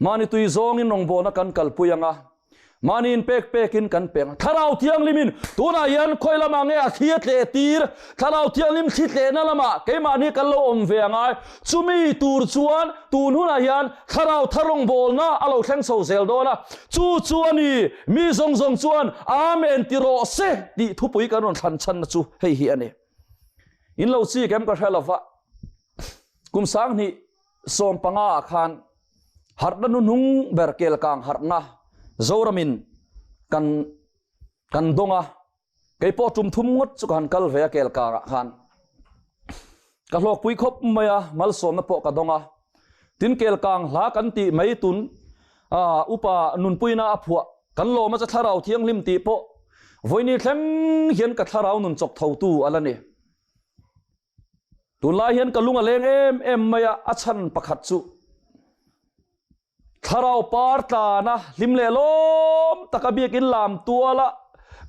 Mahni tui zawngin rawngbawlna kan kalpui ang a, mahni inpek pekin kan peng ang. Thlarau Thianghlimin tunah hian khawi lamah nge a thli a tleh tir? Thlarau Thianghlim thli tlehna lamah keimahni kan lo awm ve ang a, chumi tur chuan tun hunah hian Thlarau thar rawngbawlna a lo thleng chho zel dawn a, chu chu a ni, mi zawng zawng chuan Amen ti rawh se tih thupui kan rawn thlan chhanna chu hei hi a ni. In lo chik em ka hre lova, kum 2000 15 ah khan harhna hnuhnung ber kelkang harhna Zoramin kan kan dawng a, kei pawh tum thum ngawt chu ka han kal ve a kelkang ah khan ka hlawkpui khawp mai a, malsawmna pawh ka dawng a, tin kelkang hla kan tih mai tun upa nunpuina a phuah kan lawm a cha thlarau thianghlim tih pawh vawiini thleng hian ka thlarau nun chawk thotu a la ni. Tunlai hian ka lung a leng em em mai a, a chhan pakhat chu thlarau par tlana hlim leh lawm taka biakin lam tuala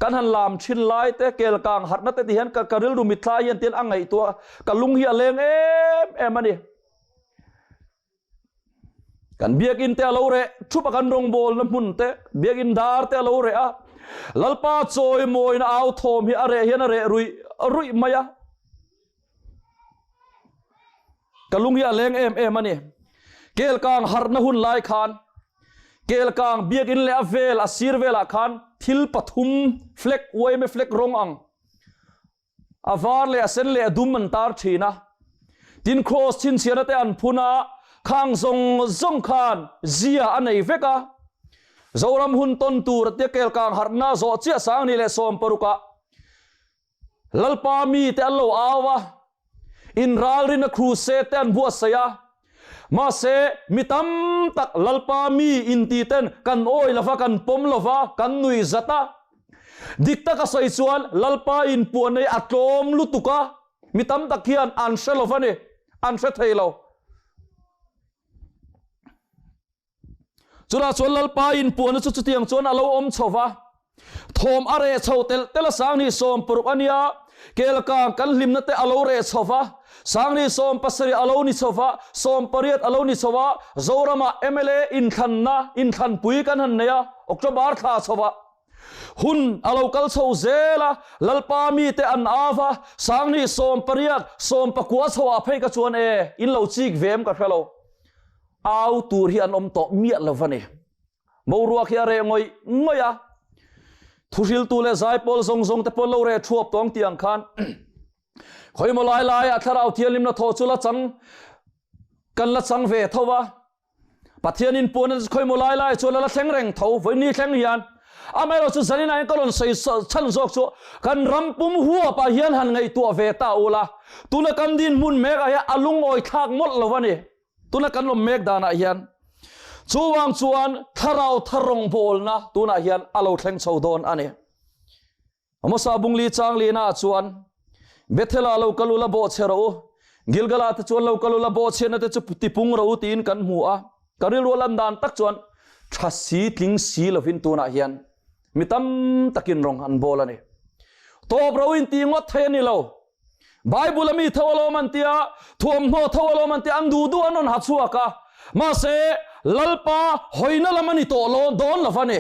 kan han lam thin lai te, kelkang harhna te ti hian ka ka rilru mitthla hian tian a ngaihtuah ka lung hi a leng em em a ni. Kan biakin te a lo reh thup a, kan rawngbawlna hmun te, biakin dar te a lo reh a, Lalpa chawimawina au thawm hi a reh hian a reh ruih ruih mai a. Ka lung hi a leng em em a ni. Kelkang harhna hun lai khan Kelkang biakin leh a vel a sir velah khan thil pathum flag uaime flag rawng ang A var leh a sen leh a dum an tar thin a, tin kraws chhinchhiahna te an phun a, khang zawng zawng khan zia a nei vek a. Zoram hun tawn tur tia kelkang harhna zawh chiah 2016 ah Lalpa mite an lo au a, inralrina crusade te an buatsaih a, mahse mi tam tak Lalpa mi inti ten kan awi lova kan pawm lova kan nui zat a. Dik taka sawi chuan Lalpa inpuan hi a tlawm lutuk a, mi tam tak hian an hre lo va ni, an hre thei lo. Chutah chuan Lalpa inpuanna chu chutiang chuan a lo awm chho va, thawm a reh chho telh telh a, 2016 a nia, kelkang kan hlimna te a lo reh chho va, 2017 a lo ni chho va, 18 a lo ni chho a, Zoramah mla inthlanna, inthlanpui kan han nei a, October thla chho va. Hun a lo kal chho zel a, Lalpa mite an av a, 2018, 19 chho ah phei ka chuan e, in lo chik ve em ka hre lo. Au tur hi an awm tawh miah lo va ni. Boruak hi a reh ngawih ngawih a, thuhriltu leh zaipawl zawng zawng te pawh an lo reh thuap tawng tih ang khan khawimaw lai laiah thlarau thianghlimna thaw chu la chang kan la chang ve tho a. Pathianin puan a khawimaw lai lai chuan a la thleng reng tho, vawiin thleng hian. Amaherawh chu zanin ah hian ka rawn sawi chhan zawk chu kan ram pum huap ah hian han ngaihtuah ve ta ula, tuna kan dinhmun mek ah hian a lungawi thlak mawlh lo a ni, tuna kan awm mek dan ah hian. Chuvang chuan thlarau thar rawngbawlna tunah hian a lo thleng chho dawn a ni. Amosa bungli chang lina ah chuan, Bethel-ah lo kal ula bawhchhe rawh u, Gilgal-ah te chuan lo kal ula bawhchhiatna te chu tipung rawh u tiin kan hmu a. Ka rilru a lan dan tak chuan tha si tling si lovin tunah hian mi tam takin rawng an bawl a ni. Tawp ro in tih ngawt thei a ni lo. Bible a mi tho alawm an tia, thuamhnaw tho alawm an tia, an duh duh an rawn ha chhuak a. Mahse, Lalpa hawina lam a ni tawh lo dawn lo va ni.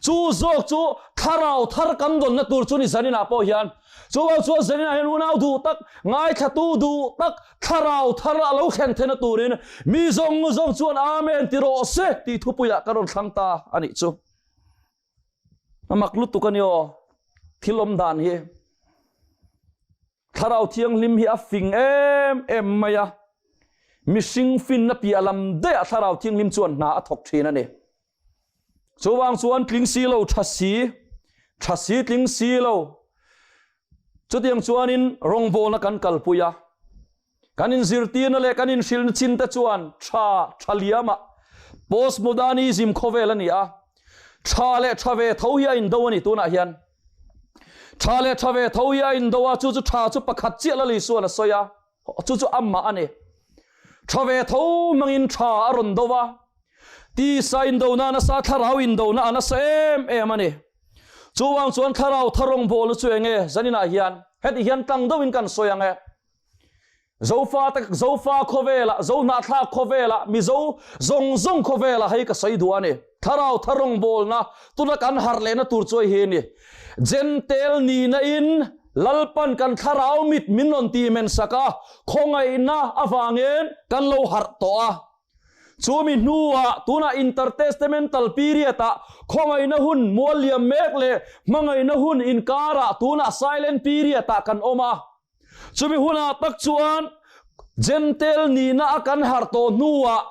Chu zawk chu thlarau thar kan dawnna tur chu ni zaninah pawh hian. Chuvang chuan zaninah hian unau duh tak, ngaithlatu duh tak, thlarau thar a lo thlen theihna turin mi zawng zawng chuan Amen ti rawh se tih thupuiah ka rawn thlang ta a nih chu. A mak lutuk a ni aw, thil awm dan hi. Thlarau Thianghlim hi a fing em em mai a, mihring finna piah lam daihah Thlarau Thianghlim chuan hna a thawk thin a ni. Chuvang chuan tling si lo tha si, tha si tling si lo. Chutiang chuanin rawngbawlna kan kalpui a, kan inzirtirna leh kan inhrilhna chin te chuan tha tha liamah postmodernism khawvel a ni a, tha leh tha ve tho hi a indo a ni tunah hian. Tha leh tha ve tho hi a indo a, chu chu tha chu pakhat chiah Lal Isuan a sawi a, chu chu amah a ni. Tha ve tho hmangin tha a rawn do a, tisa indona a nasa, thlarau indona a nasa em em a ni. Chuvang chuan thlarau tharawng bawlna chu enge zaninah hian heti hian tlang deuhin kan sawi ang e. Zofa te Zofa khawvelah, Zohnahthlak khawvelah, Mizo zawng zawng khawvelah hei ka sawi duh a ni. Thlarau thar rawngbawlna tuna kan harh lehna tur chu hei hi a ni. Jentail nihna in Lalpan kan thlarau mit min rawn ti men sak a, khawngaihna avangin kan lo harh tawh a. Chumi hnuah tunah intertestamental period ah khawngaihna hun mual liam mek leh hmangaihna hun inkarah tunah silent period ah kan awm a. Chumi hunah tak chuan Jentail nihna a kan harh tawh hnuah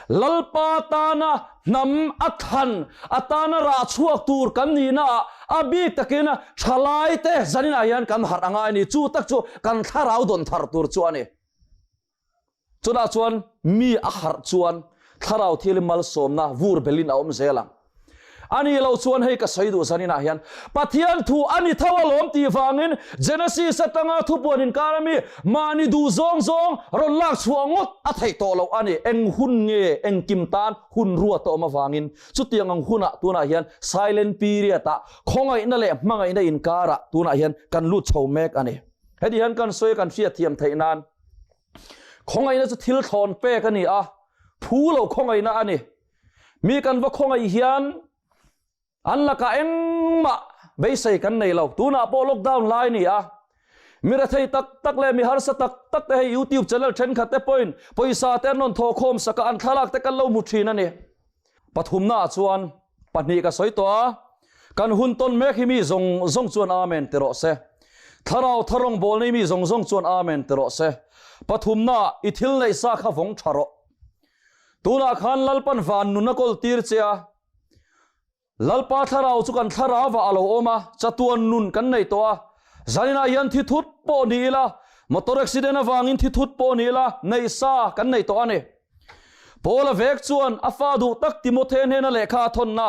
Lalpa tana hnam a thlan atana rah chhuak tur kan nihnaah a bik takin thalaite zaninah hian kan harh a ngai a ni. Chu tak chu kan thlarau dawn thar tur chu a ni. Chutah chuan mi a harh chuan thlarau thil malsawmna vur belin a awm zel ang. A nih loh chuan hei ka sawi duh zaninah hian Pathian thu a ni tho alawm tih vangin Genesis atanga thupuan inkar ami mahni duh zawng zawng rawn lak chhuah ngawt a theih tawh loh a ni. Eng hun nge engkim tan hun ruat a awm avangin chutiang ang hunah tunah hian silent period ah khawngaihna leh hmangaihna inkarah tunah hian kan lut chho mek a ni. Heti hian kan sawi kan hriatthiam theih nan Khawngaihna chu thil thlawn pek a ni a, phu lo khawngaihna a ni. Mi kan va khawngaih hian an lakah engmah beisei kan nei lo. Tunah pawh lockdown lai a ni a, mi rethei tak tak leh mi harsa tak tak te hei YouTube channel thenkhat te pawhin pawisa te an rawn thawhkhawm sak a, an thlalak te kan lo hmu thin a ni. Pathumnaah chuan pahnih ka sawi tawh a, kan hun tawn mek hi mi zawng zawng chuan Amen ti rawh se. Thlarau thar rawngbawlna hi mi zawng zawng chuan Amen ti rawh se. Pathumnaah i thil neih sa kha vawng tha rawh. Tunah khan Lalpan van nun a kawl tir che a, Lalpa thlarau chu kan thlarauah a lo awm a, chatuan nun kan nei tawh a. Zaninah hian thi thut pawh ni ila, motor accident avangin thi thut pawh ni ila, neih sa kan nei tawh a ni. Paula vek chuan a fa duh tak Timothe hnena lehkha a thawnna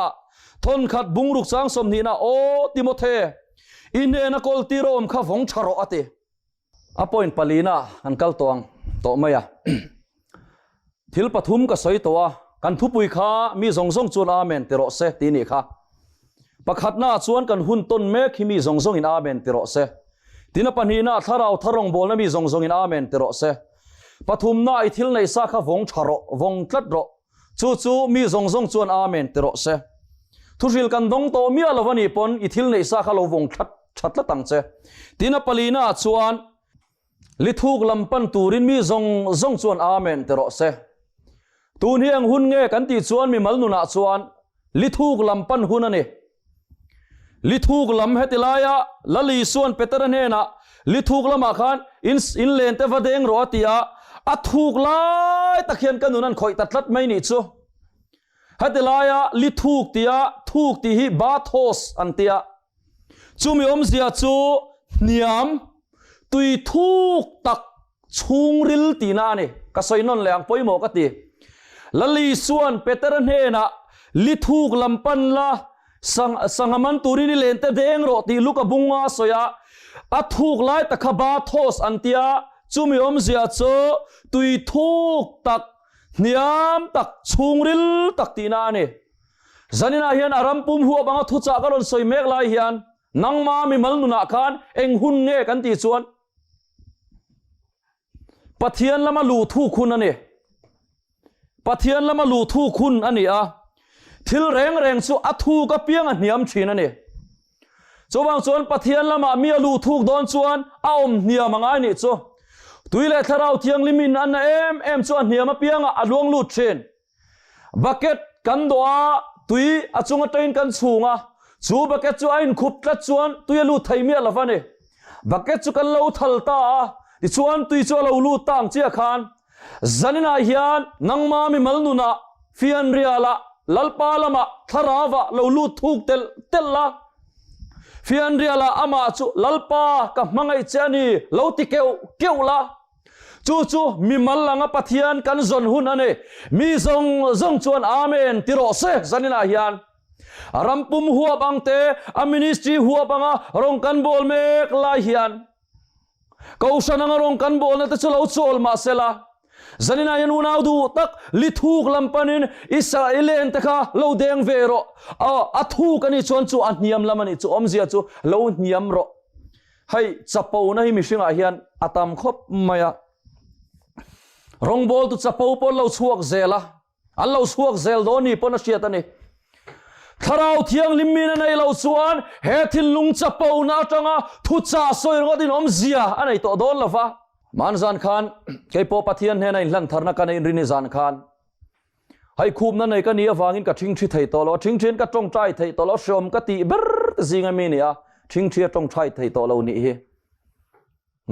thawnkhat bungruk chang sawmhnihna, Aw Timothe, i hnena kawl tir a awm kha vawng tha rawh a ti. A point palina kan kal tawh ang tawh mai a. Thil pathum ka sawi tawh a, kan thupui kha mi zawng zawng chuan Amen ti rawh se tih nih kha. Pakhatnaah chuan kan hun tawn mek hi mi zawng zawngin Amen ti rawh se. Tin a pahnihnaah thlarau thar rawngbawlna mi zawng zawngin Amen ti rawh se. Pathumna i thil neih sa kha vawng tha rawh, vawng tlat rawh. Chu chu mi zawng zawng chuan Amen ti rawh se. Thuhril kan dawng tawh miah lo a nih pawn i thil neih sa kha lo vawng tlat tha tlat ang che. Tin a palina ah chuan lithuk lam pan turin mi zawng zawng chuan Amen ti rawh se. Tun hi eng hun nge kan tih chuan mimal nunah chuan lithuk lam pan hun a ni. Lithuk lam heti laia Lal Isua'n Petera hnenah lithuk lamah khan in in len te va deng rawh a ti a, a thuk lai tak hian ka nun an khawih ta tlat mai nih chu. Heti laia lithuk tia thuk tih hi bathos an tia. Chumi awmzia chu hniam, tui thuk tak chhungril tihna a ni. Ka sawi nawn leh ang pawimawh ka ti. Lal Isua'n Petera hnenah lithuk lam pan la, sang sangha man turin i len te deng rawh tih Luka bunga a sawi a, a thuk lai tak kha bathos an tia, chumi awmzia chu tui thuk tak, hniam tak, chhungril tak tihna a ni. Zaninah hian a ram pum huap anga thuchah ka rawn sawi mek lai hian nangma mimal nunah khan eng hun nge kan tih chuan Pathian lama luh thuk hun a ni. Pathian lama luh thuk hun a ni a, thil reng reng chu a thuk apiang a hniam thin a ni. Chuvang chuan Pathian lamah mi a luh thuk dawn chuan a awm hniam a ngai nih chu. Tui leh Thlarau Thianghlim in a na em em chu a hniam apiangah a luang lut thin. Bucket kan dawh a, tui a chung atangin kan chhung a, chu bucket chu a inkhup tlat chuan tui a lut thei miah lo va ni. Bucket chu kan lo thal ta a, tichuan tui chu a lo lut ta ang chiah khan zaninah hian nangma mimal nunah fianrialah Lalpa lamah thlarauah lo lut thuk telh telh la, fianrialah amah chu Lalpa ka hmangaih che a ni lo ti keuh keuh la. Chu chu mimal anga Pathian kan zawn hun a ni. Mi zawng zawng chuan Amen ti rawh se zaninah hian. A ram pum huap ang te, a ministry huap anga rawng kan bawl mek lai hian Kohhran anga rawng kan bawlna te chu lo chawl mah sela, zaninah hian unau duh tak lithuk lam panin Israelen te kha lo deng ve rawh. A thuk a nih chuan chu a hniam lam a nih chu awmzia chu lo hniam rawh. Hei chapona hi mihringah hian a tam khawp mai a. Rawngbawltu chapo pawh an lo chhuak zel a, an lo chhuak zel dawn ni pawn a hriat a ni. Thlarau Thianghlim min a nei lo chuan he thinlung chapona atanga thuchah sawi ringawt in awmzia a nei tawh dawn lo va. Hman zan khan keipawh Pathian hnena inhlan tharna ka neih rini zan khan hei khupna nei ka nih avangin ka thingthi thei tawh lo a, thingthiin ka tawngtai thei tawh lo a, hreawm ka tih ber te zinga mi nia thingthi a tawngtai thei tawh lo nih hi.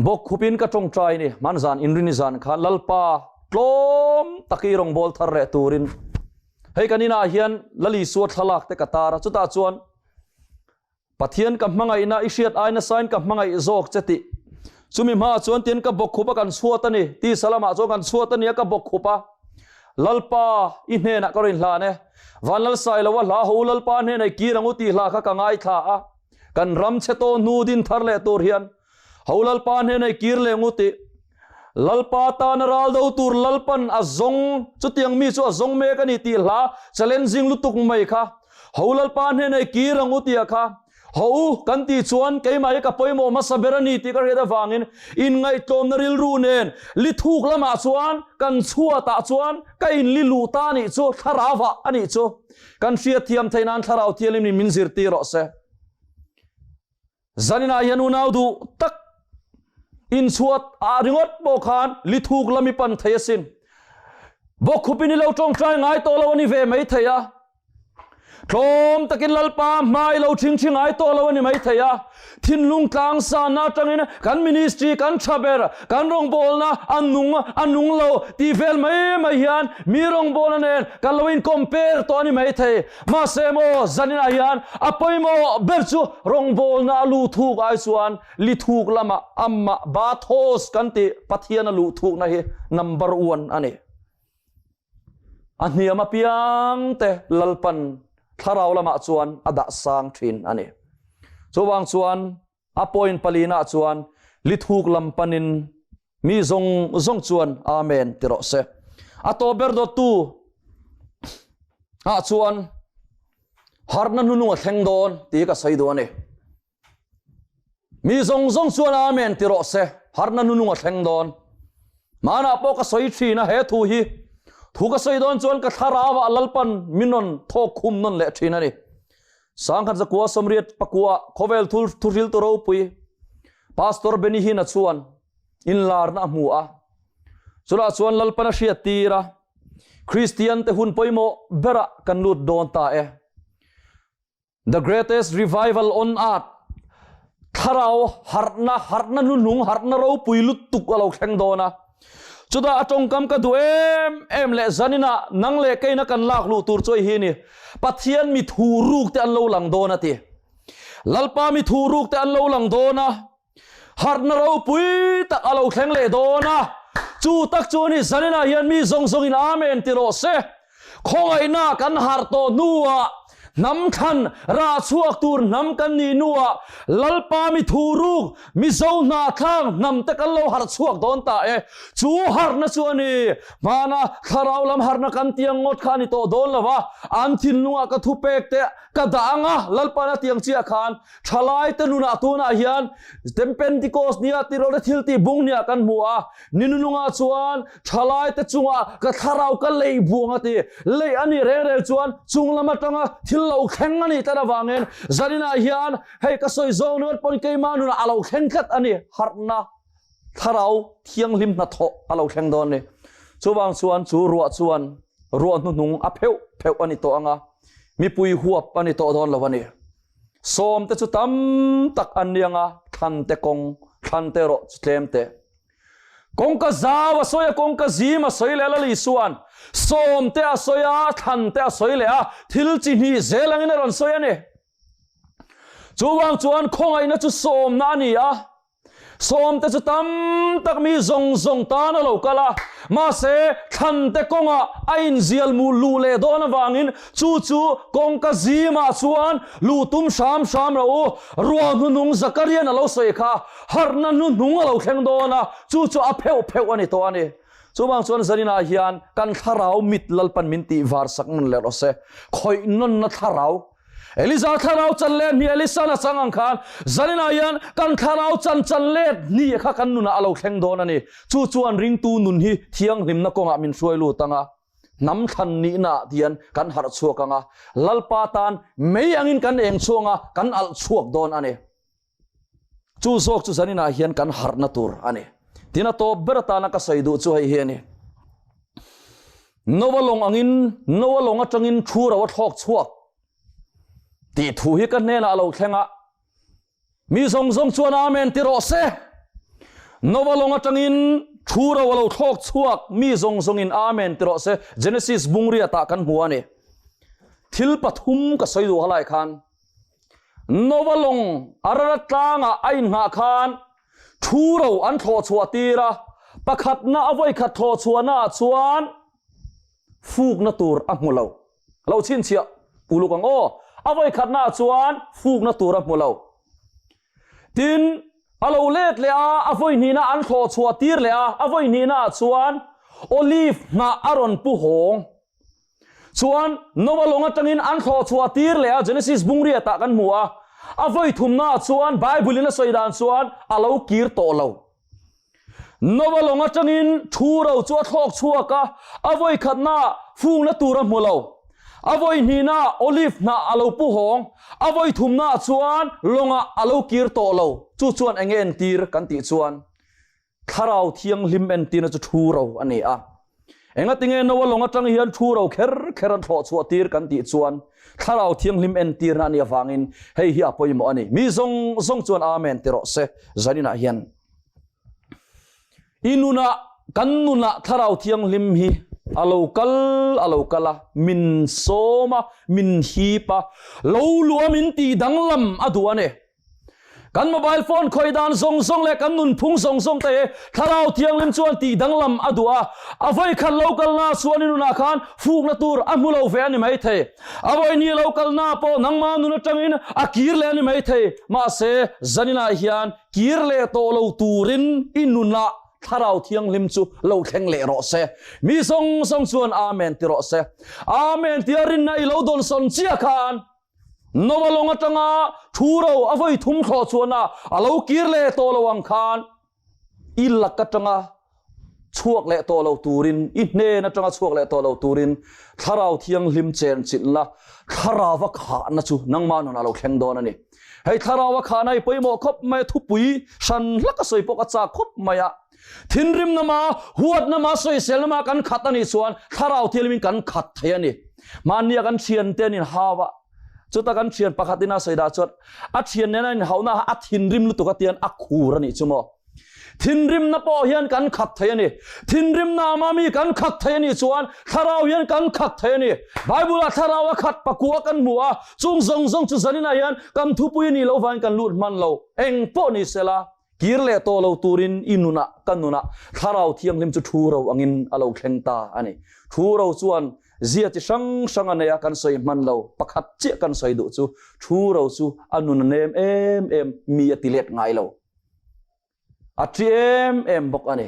Bawk khupin ka tawngtai ni, hman zan inrini zan khan Lalpa tlawm tak i rawngbâwl thar reh turin hei kan inah hian Lal Isua thlalak te ka tar a, chutah chuan Pathian ka hmangaihna i hriat ai nasain ka hmangaih zawk che tih chumi hmaah chuan tian ka bawk khup a kan chhuat a ni, tisa lamah chuan kan chhuat a nia ka bawk khup a, Lalpa i hnenah ka rawn hlan e, Van Lalsailoa hla ho Lalpa hnenah i kir ang u tih hla kha ka ngaithla a, kan ram chhe tawh hnu din thar leh tur hian Ho Lalpa hnenah i kir leh ngut i, Lalpa tana ral do tur Lalpan a zawng, chutiang mi chu a zawng mek a ni tih hla challenging lutuk mai kha. Ho Lalpa hnenah i kir ang u tia kha. Ho u kan tih chuan keimah hi ka pawimawh hmasa ber a ni tih ka hriat avangin inngaihtlawmna rilru nen li thuk lamah chuan kan chhuatah chuan ka inli luh ta a nih chu, thlarau ah a nih chu. Kan hriatthiam theih nan Thlarau Thianghlim in min zirtir rawh se. Zaninah hian unau duh tak inchhuat ah ringawt pawh khan lithuk lam i pan thei asin. Bawkkhupin i lo tawngtai ngai tawh lo a ni ve mai thei a. Tlawm takin Lalpa hma i lo thingthi ngai tawh lo a ni mai thei a. Thinlung tlang sanna atangin kan ministry kan tha ber, kan rawngbawlna a nung a nung lo tih vel mai mai hian mi rawngbawlna nen kan lo in compare tawh a ni mai thei. Mahse maw zaninah hian a pawimawh ber chu rawngbawlna a luh thuk ai chuan li thuk lamah amah bathos kan tih Pathian a luh thukna hi number one a ni. A hniam apiang te Lalpan thlarau lamah chuan a dah sang thin a ni. Chuvang chuan a point palina chuan li thuk lam panin Mi zawng zawng chuan Amen ti rawh se. A tawp ber dawttu ah chuan harhna hnunung a thleng dawn tih ka sawi duh a ni. Mi zawng zawng chuan Amen ti rawh se, harhna hnunung a thleng dawn. Hmanah pawh ka sawi thin a he thu hi. Thu ka sawi dawn chuan ka thlarau ah Lalpan min rawn thawk khum nawn leh thin a ni. Sangkhat zakua sawmriat pakua khawvel thuhriltu ropui Pastor Benny Hinn-a chuan inlarna a hmu a. Chutah chuan Lalpan a hriat tir a, Kristiante hun pawimawh berah kan lut dawn ta e. The greatest revival on earth, thlarau harhna, harhna hnuhnung, harhna ropui lutuk a lo thleng dawn a. Chutah a tawngkam ka duh em em leh zaninah nang leh keina kan lak luh tur chu hei hi a ni, Pathian mi thu ruk te an lo lang dawn a ti. Lalpa mi thu ruk te an lo lang dawn a, harhna ropui tak a lo thleng leh dawn a, chu tak chu a ni zaninah hian mi zawng zawngin Amen ti rawh se. Khawngaihna kan harh tawh hnuah hnam thlan rah chhuak tur hnam kan nih hnuah Lalpa mi thu ruk Mizo hnahthlak hnam te kan lo harh chhuak dawn ta e. Chu harhna chu a ni. Hmana thlarau lam harhna kan tiang ngawt kha a ni tawh dawn lo va, an thinlungah ka thupek te Ka dah ang a, Lalpan a tiang chiah khan thalaite nunah tunah hian Pentecost nia tirhawlhte thil tih bung nia kan hmu a, ni nunungah chuan thalaite chungah ka thlarau ka lei buang a ti. Lei a nih reng reng chuan chung lam atanga thil lo thleng a nih tlat avangin zaninah hian hei ka sawi zawng ringawt pawn keimah nunah a lo thleng tlat a ni, harhna thlarau thianghlim hnathawh a lo thleng dawn a ni. Chuvang chuan chu ruah chuan ruah hnuhnung a pheuh pheuh a ni tawh ang a. Mipui huap a ni tawh dawn lo a ni. Sawmte chu tam tak an ni ang a, thlante kawng, thlante erawh chu tlem teh. Kawngka zau a sawi a, kawngka zim a sawi leh Lal Isua'n sawmte a sawi a, thlante a sawi leh a, thil chi hnih zel angin a rawn sawi a ni. Chuvang chuan khawngaihna chu sawmna a ni a, Sawmte chu tam tak mi zawng zawng tan a lo kal a, mahse thlante kawngah a inzial mu luh leh dawn avangin chu chu kawngka zimah chuan luh tum hram hram rawh u. Ruah hnuhnung Zakarian a lo sawi kha harhna hnuhnung a lo thleng dawn a, chu chu a pheuh pheuh a ni tawh a ni. Chuvang chuan zaninah hian kan thlarau mit Lalpan min tih var sak nawn leh rawh se. Khawih nawnna thlarau. Eliza thlarau chan let ni Elisan a chang ang khan zaninah hian kan thlarau chan chan let ni kha kan nunah a lo thleng dawn a ni. Chu chuan ringtu nun hi thianghlimna kawngah min hruai lut ang a, hnam thlan nihnaah hian kan harh chhuak ang a, Lalpa tan mei angin kan eng chhuang a, kan alh chhuak dawn a ni. Chu zawk chu zaninah hian kan harhna tur a ni. Tin a tawp ber atana ka sawi duh chu hei hi a ni. Noa lawng angin, Noa lawng atangin thu ro a thlawk chhuak tih thu hi ka hnenah a lo thleng a. Mi zawng zawng chuan Amen ti rawh se. Noa lawng atangin thu ro a lo thlawk chhuak mi zawng zawngin Amen ti rawh se. Genesis bungriatah kan hmu a ni. Thil pathum ka sawi duh halai khan Nova lawng Ararat tlangah a inngah khan thu ro an thlawh chhuah tir a, pakhatna a vawikhat thlawh chhuahnaah chuan fukna tur a hmu lo. Lo chhinchhiah uluk ang aw. A vawikhatnaah chuan fukna tur a hmu lo. Tin, a lo let leh a, a vawihnihna an thlawh chhuah tir leh a, a vawihnihnaah chuan olive hnah a rawn pu hawng. Chuan Noah lawng atangin an thlawh chhuah tir leh a, Genesis bungriatah kan hmu a, a vawi thumnaah chuan Bible in a sawi dan chuan a lo kir tawh lo. Noah lawng atangin thu ro chu a thlawk chhuak a, a vawi khatnaah fungna tur a hmu lo. A vawi hnihnaah olive hnah a lo pu hawng, a vawi thumnaah chuan lawngah a lo kir tawh lo. Chu chuan enge entir kan tih chuan Thlarau Thianghlim entirna chu thu ro a ni a. Engatinge Noa lawng atang hian thu ro kher kher an thlawh chhuah tir kan tih chuan Thlarau Thianghlim entirna a nih avangin hei hi a pawimawh a ni. Mi zawng zawng chuan Amen ti rawh se. Zaninah hian i nunah, kan nunah Thlarau Thianghlim hi a lo kal a lo kal a, min sawm a, min hip a, lo luah min tih danglam a duh a ni. Kan mobile phone khawih dan zawng zawng leh kan nunphung zawng zawng te hi Thlarau Thianghlim chuan tih danglam a duh a. A vawi khat lo kalna chuan i nunah khan fukna tur a hmu lo ve a ni maithei. A vawi ni lo kalna pawh nangma nun atangin a kir leh a ni maithei. Mahse, zaninah hian kir leh tawh lo turin i nunah Thlarau Thianghlim chu lo thleng leh rawh se. Mi zawng zawng chuan Amen ti rawh se. Amen tia rinna i lo dawnsawn chiah khan Noa lawng atanga thu ro a vawi thum thlawh chuan a a lo kir leh tawh lo ang khan i lak atanga chhuak leh tawh lo turin, i hnen atanga chhuak leh tawh lo turin Thlarau Thianghlim chen chilh la, Thlarauva khahna chu nangmah nunah a lo thleng dawn a ni. Hei Thlarauva khahna hi pawimawh khawp mai a, thupui hran hlak a sawi pawh ka chak khawp mai a. Thinrim nama, huat nama, sawisel nama kan khat a nih chuan Thlarau Thianghlimin kan khat thei a ni. Mahnia kan thiante an inhau a, chuta kan thian pakhatin a sawi dah chuan a thian nena inhauhna a thinrim lutuk a tian a khur a nih chu maw. Thinrimna pawh hian kan khat thei a ni. Thinrimna ama mi kan khat thei a nih chuan Thlarau hian kan khat thei a ni. Bible-ah Thlarau a khat pakua kan hmu a, chung zawng zawng chu zaninah hian kan thupui a nih loh vangin kan lut hman lo. Eng pawh ni sela, Kir leh tawh lo turin i nunah, ka nunah Thlarau Thianghlim chu thu ro angin a lo thleng ta a ni. Thu ro chuan zia chi hrang hrang a nei a, kan sawi hman lo. Pakhat chiah kan sawi duh chu, thu ro chu a nun a nem em em, mi a ti let ngai lo. A ṭi em em bawk a ni.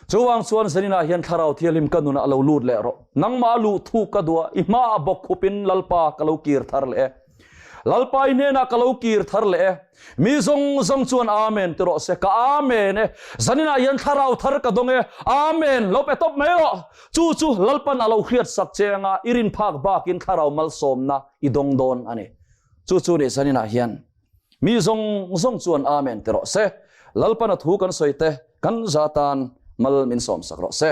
Chuvang chuan zaninah hian Thlarau Thianghlim ka nunah lo lut leh rawh. Nangmah luh thuk ka duh a, i hmaah bawk khupin Lalpa ka lo kir thar leh e. Lalpa i hnenah ka lo kir thar leh e. Mi zawng zawng chuan Amen ti rawh se. Ka Amen e. Zaninah hian thlarau thar ka dawng e. Amen. Lo pe tawp mai rawh. Chu chu Lalpan a lo hriat sak che anga i rin phak bakin thlarau malsawmna i dawng dawn a ni. Chu chu ni zaninah hian mi zawng zawng chuan Amen ti rawh se. Lalpan a thu kan sawi te kan za tan mal min sawmsak rawh se.